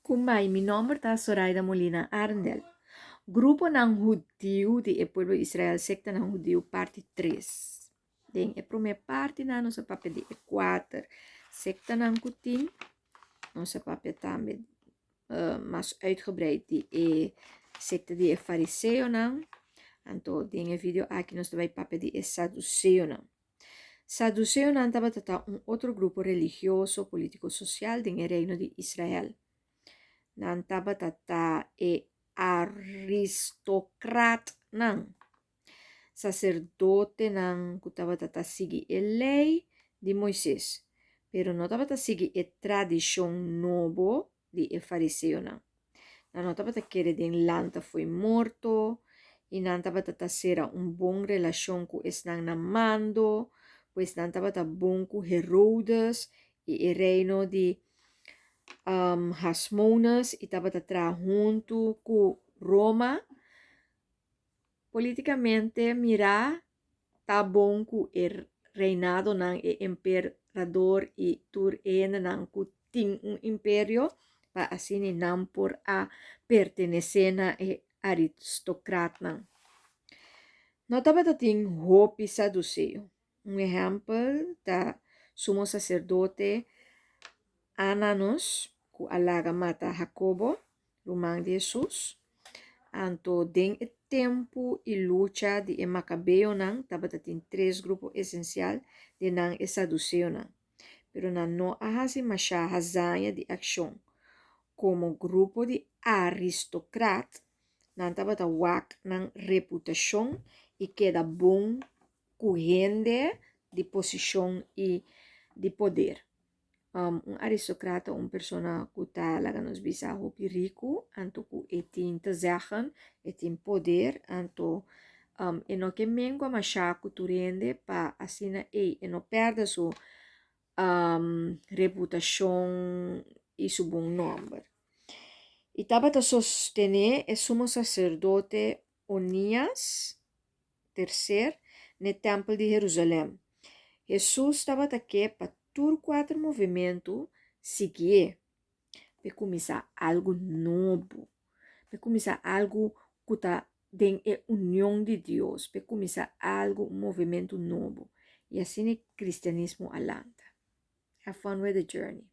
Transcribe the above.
Kumbai, mi nomber ta Zoraida Molina Arendel. Gruponan Hudiu di e pueblo di Israel, Sektanan Hudiu, parti tres. Den e promé partinan nos a papia di e kuater sektanan ku tin. Nos a papia tambe mas uitgebreid di e sekta di e fariseonan. Anto den e video aki nos ta bai papia di e saduseonan. Saduseonan tabata ta un otro grupo religioso, polítiko, sosial den e reino di Israel. Nan tabata ta e aristokratnan, saserdotenan ku tabata ta sigui e lei di Moises, pero no tabata sigui e tradishon nobo di e fariseonan. Nan no tabata kere den lanta fo'i morto i nan tabata ta sera un bon relashon ku esnan na mando, pues nan tabata bon ku Herodes i e reino di Hasmones i tabata traha huntu ku Roma. Politikamente mirá ta bon ku e reinadonan, e emperador i tur e hendenan ku tin un imperio, pa asina nan por a pertenesé na e aristokratnan. No tabata tin hopi saduseo. Un ehèmpel ta sumo saserdote Ananus ku a laga mata Hakobo, ruman di Hesus. Anto den e tempu i lucha di e Makabeonan tabata tin tres grupo esensial, den nan e saduseonan. Pero nan no a hasi mashá hazaña di akshon. Komo grupo di aristokrat, nan tabata wak nan reputashon i keda bon ku hende di posishon i di poder. Un aristokrat ta un persona ku ta laga nos bisa hopi riku, anto ku e tin te zeggen, e tin poder, anto e no ke mengua mashá ku tur hende pa asina ei e no pèrdè su reputashon i su bon nòmber. I tabata sostené e sumo saserdote Onías. Terser, n'e tèmpel di Herusalèm. Hesus tabata ke pa tur kuater movementu siguié p'e kuminsá algu nobo, p'e kuminsá algu ku ta den e union di Dios, p'e kuminsá algu, un movementu nobo. I asina e kristianismo a lanta. Have fun with the journey.